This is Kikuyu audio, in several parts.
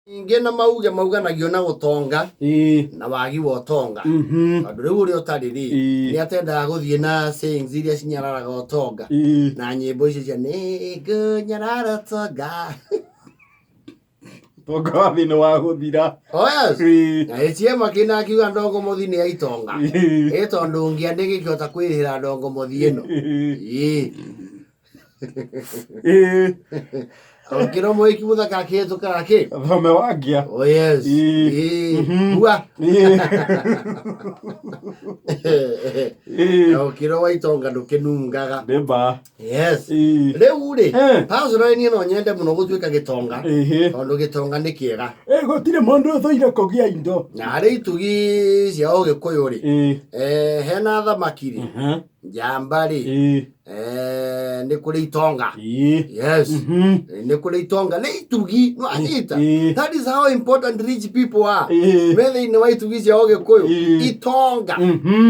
Ningĩ na mauge mauganagio na ũtonga na wagi wa ũtonga. Tondũ rĩu ũrĩa ũtarĩ rĩ, nĩ atendaga gũthiĩ na sayings iria cinyararaga ũtonga. Na nyĩmbo icio cia nĩngũnyarara ũtonga. Ũtonga wa thĩ nĩ wa gũthira. Oh yes. Na HM akĩina akiuga ndongo mũthi nĩ ya itonga. Ĩ tondũ ngĩa ndĩngĩkĩhota kwĩrĩhĩra ndongo mũthi ĩno. Ĩĩ. Ũkĩra mũhiki mũthaka akĩhĩtũka akĩ Thome wa ngĩa. Oh yes. Ĩĩ. Ĩĩ. Hua. Ũkĩra wa itonga ndũkĩnungaga. Nĩ ma. Yes. Rĩu rĩ, personally niĩ no nyende mũno gũtuĩka gĩtonga. Tondũ gĩtonga nĩ kĩega. Gũtirĩ mũndũ ũthũire kũgĩa indo. Na harĩ itugi cia ũgĩkũyũ rĩ, hena thamaki rĩ, njamba rĩ, nĩ kũrĩ itonga. Yes. Nĩ kũrĩ itonga nĩ itugi no anyita. That is how important rich people are. Me thĩinĩ wa itugi cia ũgĩkũyũ. Itonga.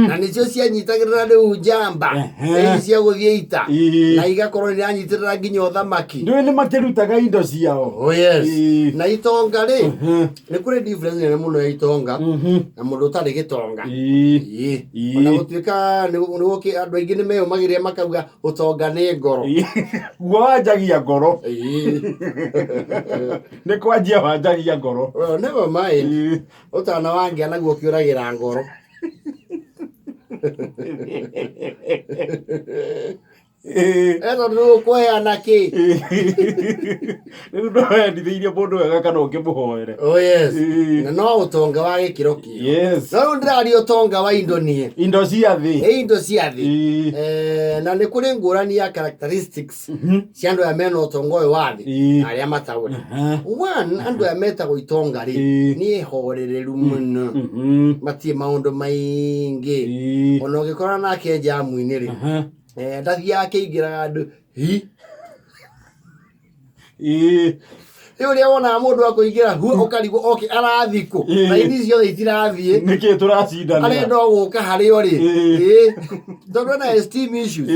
Na nĩcio cianyitagĩrĩra rĩu njamba. Ici cia gũthiĩ ita. Na igakorwo nĩ iranyitĩrĩra nginya ũthamaki. Ndũĩ nĩ makĩrutaga indo ciao. Oh yes. Na itonga rĩ, nĩ kũrĩ difference nene mũno ya itonga na mũndũ ũtarĩ gĩtonga. Ĩĩ. Ona gũtuĩka andũ aingĩ nĩ meyũmagĩrĩra makauga ũtonga nĩ ngoro. Guo wanjagia ngoro. Ĩĩ. Nĩ kwanjia wanjagia ngoro. Well, never mind. Ũtana wangĩa naguo ũkĩũragĩra ngoro. Tondũ rĩu ũkũheana kĩ? Rĩu no wendithĩirie mũndũ wega kana ũkĩmũhoere. Oh yes. Na no ũtonga wa gĩkĩro kĩo. Yes. No rĩu ndĩraria ũtonga wa indo niĩ. Indo cia thĩ. Nĩ indo cia thĩ. Na nĩ kũrĩ ngũrani ya characteristics cia andũ aya mena ũtonga ũyũ wa thĩ na arĩa mataũrĩ. One, andũ aya metagwo itonga rĩ, nĩ ehorereru mũno. Matirĩ maũndũ maingĩ. Ona ũngĩkora nake njamu-inĩ rĩ, ndathiaga akĩingĩraga andũ hi. Rĩu ũrĩa wonaga mũndũ akũingĩra hu ũkarigwo oke arathiĩ kũ raini ciothe itirathiĩ. Nĩkĩ tũracindanĩra? Arenda o gũka harĩ o rĩ. Tondũ ena esteem issues.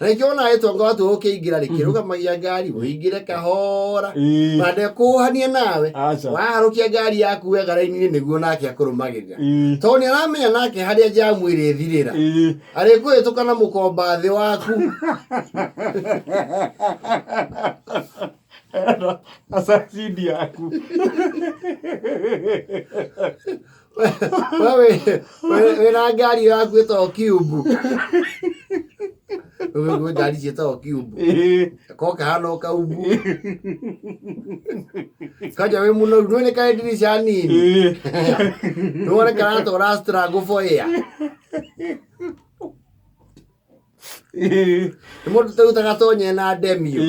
Na nĩkĩo wonaga gĩtonga watua gũkĩingĩra rĩ, kĩrũgamagia ngari ũingĩre kahora. Na ndekũhania nawe. Waharũkia ngari yaku wega raini-inĩ nĩguo nake akũrũmagĩrĩra. Tondũ nĩ aramenya nake harĩa njamu ĩrĩthirĩra. Arĩkũhĩtũka na mũkomba thĩ waku. Assassin yaku. We wĩna ngari yaku ĩtagwo kiumbu. Kwĩ ngari ciĩtagwo kiumbu. Ko kahana o kaumbu. Kanja wĩ mũnoru, nĩũĩ nĩ karĩ ndirica nini. Nĩwone karatwara struggle for air. Nĩ mũndũ tũrutaga gatonye na ndemio.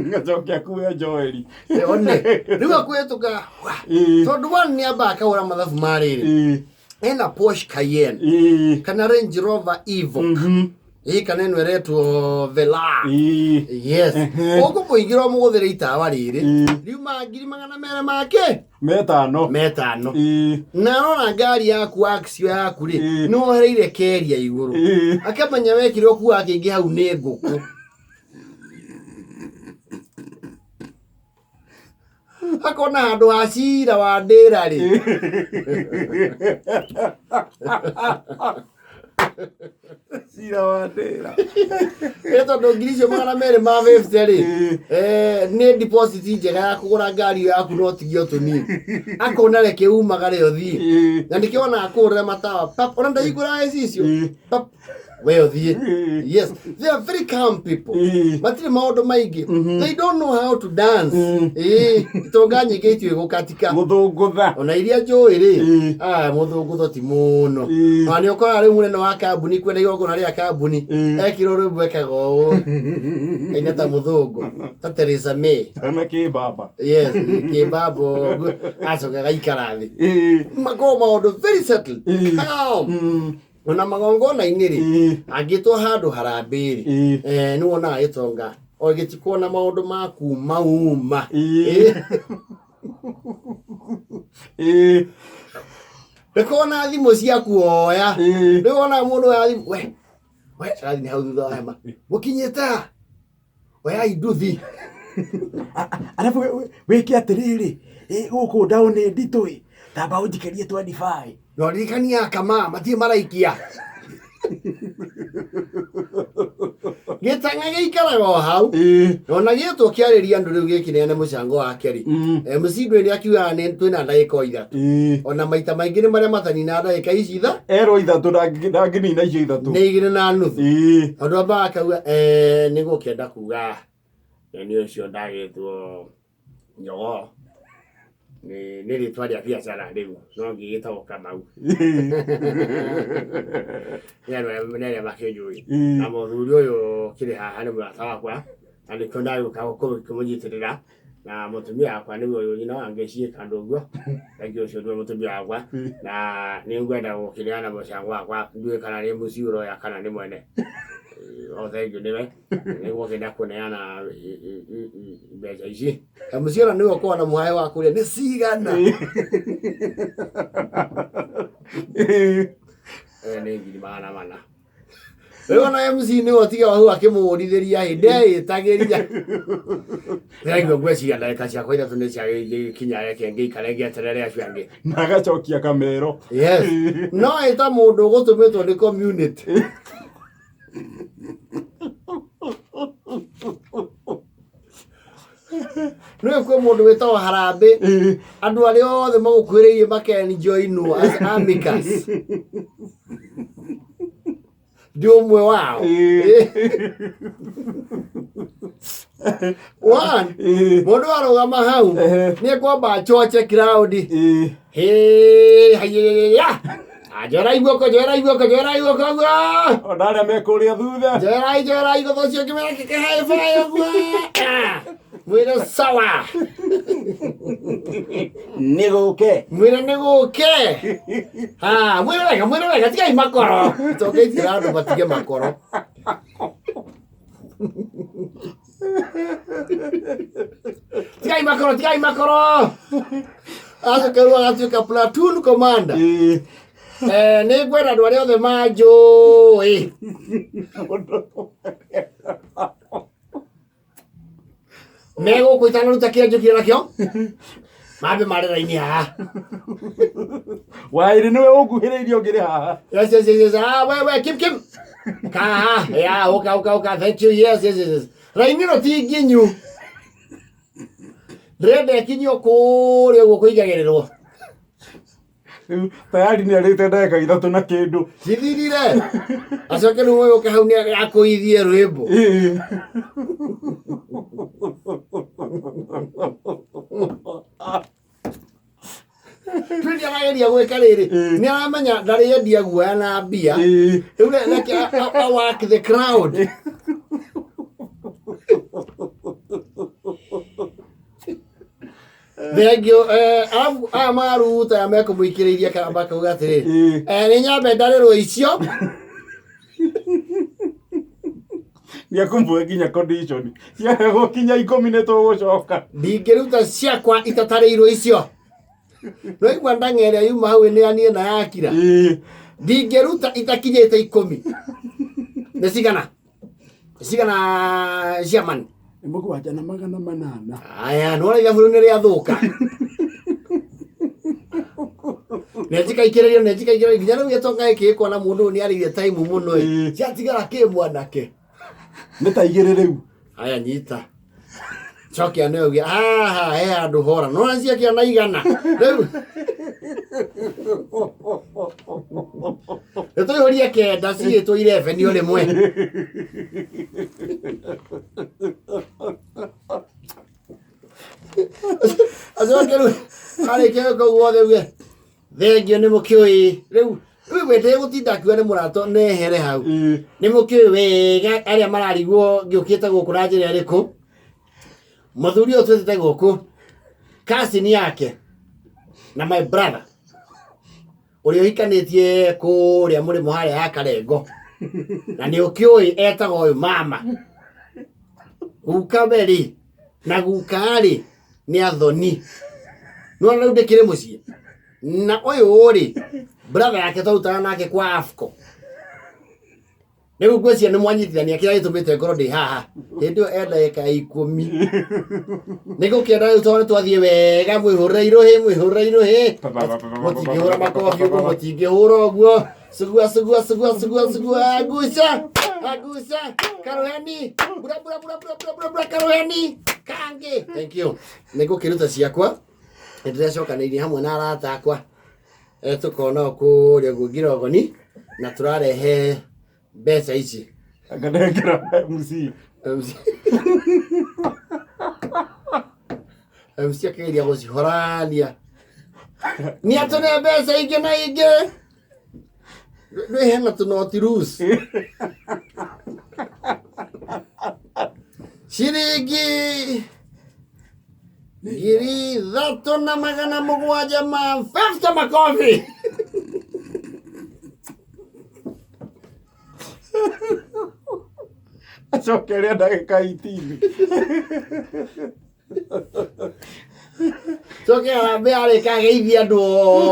Gacoke akue Joeli. One rĩu akwĩtũka tondũ one nĩ amba akahũra mathabu ma rĩrĩ ena Porsche Cayenne kana Range Rover Evoque ĩ kana ĩno ĩretwo Velar. Yes, ũkũmũingĩra ũmũgũthĩre itawa rĩrĩ riuma 200,000 make Metano. Metano. Na arora ngari yaku axio yaku rĩ, nĩ wohereire keria igũrũ. Akamenya wekire ũkuaga kĩingĩ hau nĩ ngũkũ. Akona handũ ha cira wa ndĩra rĩ. Cira wa ndĩra. Ĩ tondũ 250,000 rĩ, nĩ deposit njega ya kũgũra ngari ĩyo yaku no ũtigie tũnini. Akona reke umagare ũthiĩ. Na nĩkĩo wonaga kũhũrĩra matawa pap, ona ndahingũraga gĩcicio. Pap, we ũthiĩ. Yes, they are very calm people. Matirĩ maũndũ maingĩ. They don't know how to dance. Ĩĩ, itonga nyingĩ itiũĩ gũkatika. Gũthũngũtha. Ona iria njũĩ rĩ, mũthũngũtho ti mũno. Ona nĩ ũkoraga rĩu mũnene wa kambuni kwĩna igongona rĩa kambuni, ekĩrwo rwĩmbo ekaga ũũ. Aina ta mũthũngũ, ta Theresa May. Kana kĩmbamba. Yes, kĩmbamba ũguo, acoka agaikara thĩ. Makoragwo maũndũ very settled, calm. Ona magongona-inĩ rĩ, angĩtwo handũ harambee rĩ, nĩ wonaga gĩtonga o gĩtikuona maũndũ ma kuma uma. Ndĩkona thimũ ciaku oya. Rĩu wonaga mũndũ oya thimũ, we, we, arathiĩ hau thutha wa hema. Mũkinyĩte ha? Oyai nduthi. Arabu wĩke atĩrĩrĩ, ĩ, gũkũ ndaũ nĩ nditũ ĩ, tamba ũnjikĩrie 25. No ririkania kama matirĩ maraikia. Gĩtang'a gĩikaraga o hau. Ĩ. Ona gĩtwo kĩarĩria andũ rĩu gĩkĩneane mũcango wake rĩ. MC Ndwĩ nĩ akiugaga nĩ twĩna ndagĩka o ithatũ. Ona maita maingĩ nĩ marĩa matanina ndagĩka ici itha Erwo ithatũ ndangĩnina icio ithatũ. nĩ igĩrĩ na nuthu. Tondũ ambaga akauga nĩ gũkĩenda kuga na nĩ ũcio ndagĩtwo Njogoo. Nĩ rĩtwa rĩa biacara rĩu no ngĩgĩtagwo Kamau. Nĩ andũ arĩa nĩ arĩa makĩnjũĩ. Na mũthuri ũyũ ũkĩrĩ haha nĩ mũrata wakwa na nĩkĩo ndagĩũka kũmũnyitĩrĩra na mũtumia wakwa nĩwe ũyũ nyina wa ngĩciĩ kando ũguo. Thengiũ ũcio nĩwe mũtumia wakwa na nĩ ngwenda gũkĩneana mũcango wakwa ndiũĩ kana nĩ mũciĩ ũroya kana nĩ mwene. O thengiũ nĩwe nĩguo kĩenda kũneana mbeca ici. Mũciĩ ona nĩwe ũkoragwo na mũhae wa kũrĩa nĩ cigana. Nĩ 400,000. Rĩu ona MC nĩwe ũtiga hau akĩmũũrithĩria ĩ ndeĩtagĩria. Ndĩraigua ngwĩciria ndagĩka ciakwa ithatũ nĩ ciagĩkinya reke ngĩikare ngĩeterere acio angĩ. Na agacokia kamero. Yes. No ĩta mũndũ ũgũtũmĩtwo nĩ community. Nĩũĩ kwĩ mũndũ wĩtagwo Harambĩ. Andũ arĩa othe magũkuhĩrĩirie makenjoinwo as amicus. Ndi ũmwe wao. One, mũndũ arũgama hau nĩ ekwamba acoche crowd. Hey, haiya. Njoerai guoko, njoerai guoko, njoerai guoko ũguo. Ona arĩa me kũrĩa thutha. Njoerai, njoerai guoko ũcio kĩmera kĩkĩhae bae ũguo. Mwĩre sawa. Nĩ gũke. Mwĩre nĩ gũke. Ha, mwĩre wega, mwĩre wega, tigai makoro. Coke itira andũ matige makoro. Tigai makoro, tigai makoro. Acoke rĩu agatuĩka platoon commander. Nĩ ngwenda andũ arĩa othe manjũĩ. Megũkũ itanaruta kĩrĩa njũkire nakĩo. Mambe mare raini haha. Waĩrĩ nĩwe ũnguhĩrĩirie ũngĩrĩ haha. Yes, yes, yes, yes. Ah, we, we, Kim, Kim. Ka, yeah, okay, okay, okay. Thank you. Yes, yes, yes, yes. Raini ĩno ti nginyu. Ndĩrenda ĩkinyio kũrĩa ũguo kũigagĩrĩrwo. Rĩu tayari nĩ arĩte ndagĩka ithatũ na kĩndũ. Cithirire. Acoke rĩu ũyũ ũke hau nĩ akũithie rwĩmbo. Twĩ arageria gwĩka rĩrĩ. Nĩ aramenya ndarĩendia guoya na mbia. Rĩu reke a work the crowd. Thengio, arabu aya maruta aya mekũmũikĩrĩiria kana makauga atĩrĩrĩ, nĩ nyambe ndarĩrwo icio. Nĩekũmũhe nginya condition. Ciaga gũkinya ikũmi nĩ tũgũcoka. Ndingĩruta ciakwa itatarĩirwo icio. No igua ndang'a ĩrĩa yuma hau ĩneanie na yakira. Ndingĩruta itakinyĩte ikũmi. Nĩ cigana? Nĩ cigana cia mani? Nĩ 800. Aya, nĩwona ithabu rĩu nĩ rĩathũka. Nĩ njikaikĩrĩrio, nĩ njikaikĩrĩrio. Nginya rĩu gĩtonga gĩkĩ gĩkona mũndũ ũyũ nĩ arĩire time mũno ĩ. Ciatigara kĩ mwanake? Nĩ ta igĩrĩ rĩu. Aya, nyita. Cokia nĩyo ũge, haha he handũ hora. Nĩwona ciakia na igana. Rĩu. Nĩ tũihũrie kenda ciĩtwo 11 o rĩmwe. Acoke rĩu arĩkia gwĩka ũguo wothe uge, thengio nĩ mũkĩũĩ. Rĩu rĩu we ndegũtinda akiuga nĩ mũrata nehere hau. Nĩ mũkĩũĩ wega arĩa mararigwo ngĩũkĩte gũkũ na njĩra ĩrĩkũ. Mũthuri ũyũ twĩtĩte gũkũ, cousin yake na my brother ũrĩa ũhikanĩtie kũrĩa mũrĩmo harĩa ya Karengo. Na nĩ ũkĩũĩ etagwo ũyũ mama. Guka we rĩ, na guka rĩ, nĩ athoni. Nĩwona rĩu ndĩkĩrĩ mũciĩ. Na ũyũ rĩ, brother yake twarutaga nake kwa AFCO. Rĩu ngwĩciria nĩ mwanyitithania kĩrĩa gĩtũmĩte ngorwo ndĩ haha. Hĩndĩ ĩyo e ndagĩka 10. Nĩ ngũkĩenda rĩu tondũ nĩ twathiĩ wega, mwĩhũrĩre irũhĩ, mwĩhũrĩre irũhĩ. Mũtingĩhũra makobi ũguo, mũtingĩhũra ũguo. Sugua, sugua, sugua, sugua, sugua, aguca, aguca, karuheni, bura, bura, bura, bura, bura, bura, bura, karuheni, kangĩ. Thank you. Nĩ ngũkĩruta ciakwa, nĩ ndĩrecokanĩirie hamwe na arata akwa. Tũkona o kũrĩa ũguo Ngirogoni, na tũrarehe mbeca ici. Nganengera MC. MC. MC akĩgeria gũcihorania. Nĩ atũne mbeca ingĩ na ingĩ. Ndwĩ hena tũnoti loose. Ciringi 3750 makobi. Acokeria ndagĩka 18. Coke arambe arĩka ageithia andũ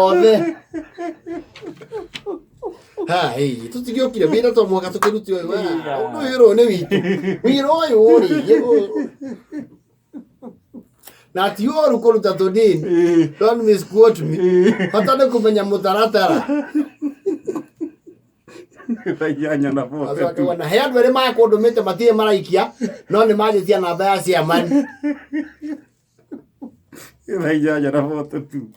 othe. Ha, hĩ, tũtigĩũkire wĩra to mũhaka tũkĩrute ũyũ. Ũndũ ũyũ ũyũ nĩ witũ. Wĩra ũyũ rĩ, na ti ũru kũruta tũnini. Don't misquote me. Bata nĩ kũmenya mũtaratara. Thaa inyanya na bote tu. Na he andũ erĩ makũndũmĩte matirĩ maraikia, no nĩ manjĩtia namba ya chairman. Thaa inyanya na bote tu.